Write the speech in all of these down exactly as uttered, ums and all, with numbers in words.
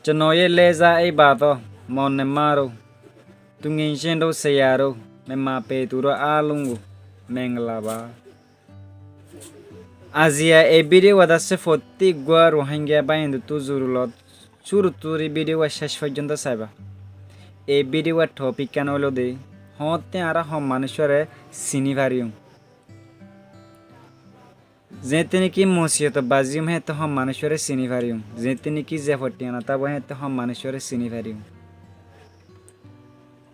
Cenoye leza ei bato, mone maru, tungin sendo seyaru, mema peturo alungu, menglaba. Aziya ei video wa dase fotti gua Rohingya báindu tu zurulot, cúru turi video wa céc foijjonto saiba. Ei video wa topic kan óilode, hoñtte añára hon manúicore sini fariyum. Zeéñtte niki mosiyot baziyum héeñtte hon manúicore sini fariyum. Zeéñtte niki ze fottí ana tábo héeñtte hon manúicore sini fariyum.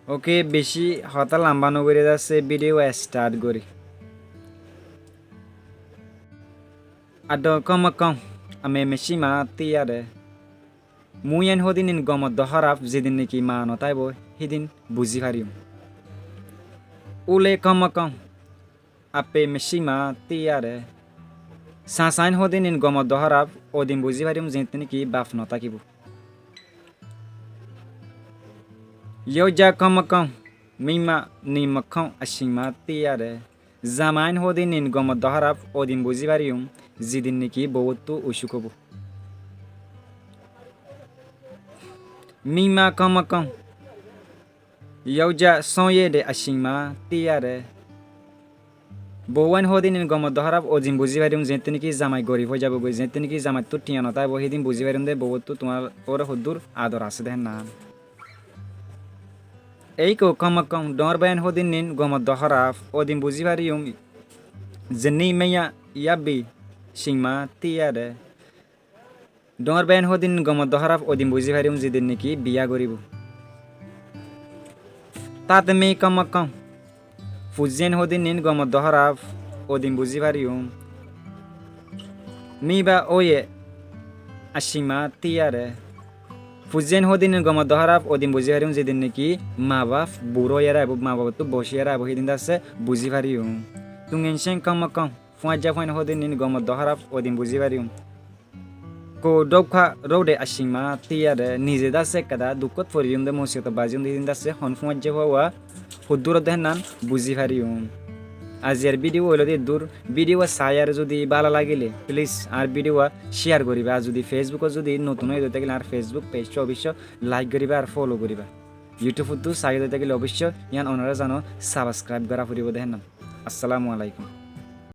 Oke, bicí hotá lamba nogorí dase video wa start gorí. Addo kómmo kóm, ame mecíma tíyade. Muúyen hódin nin gomot dohóraf zidin niki ma notáibo hídin buzí fariyum. Úle kómmo kóm, appe mecíma tíyade. Sasain hódin nin gomot dohóraf ódin buzí fariyum zeéñtte niki baf notákibo. Yóuja kómmo kóm, míma nimmo kóm acíma tíyade. Zamain hódin nin gomot dohóraf ódin buzí fariyum zidin niki bouwóttu ucúk óbo. Míma kómmo kóm, yóuja sóñyede acíma tíyade. Bouwáin hódin nin gomot dohóraf ódin buzí fariyum zeéñtte niki zamai gorif ói zabogói, zeéñtte niki zamaittú thiañ notáibo hídin buzí fariyum de bouwóttu tuáñre hoddúr ador asé de hénnan. Éiko kómmo kóm, dhoóñr báiyain hódin nin gomot dohóraf ódin buzí fariyum zenní meiya yábbi cíñma tíyade. Dhoóñr báiyain hódin nin gomot dohóraf ódin buzí fariyum zidin niki biyá goríbo. Tátemí kómmo kóm, fuzzíyain hódin nin gomot dohóraf ódin buzí fariyum. Míba óiye acíma tíyade. Fuzzíyain hódin nin gomot dohóraf ódin buzí fariyum zidin niki mabaf buró óiyaré aibó, mabafottú bocí óiyaré aibó hídin dase buzí fariyum. Tungin céñ kómmo kóm, fúañijja fúain hódin nin gomot dohóraf ódin buzí fariyum. Kóu dhóuka róude acíma tíyade, nize dase ekkeda dukkót foriyum de, mosiyot baziyum de hídin dase hon fúañijja fúawa hoddúr de hénnan buzí fariyum. Aziyar video óilode eddúr. Video wa saiyaré zudi bála lagile please añár video wa share goriba. Ar zudi Facebook ot zudi notun óiye tákile añár Facebook page oboicco like goriba ar follow goriba. YouTube ottu saiyé tákile oboicco yían onorá zano subscribe gora foribo de hénnan. Assalamu alaikum.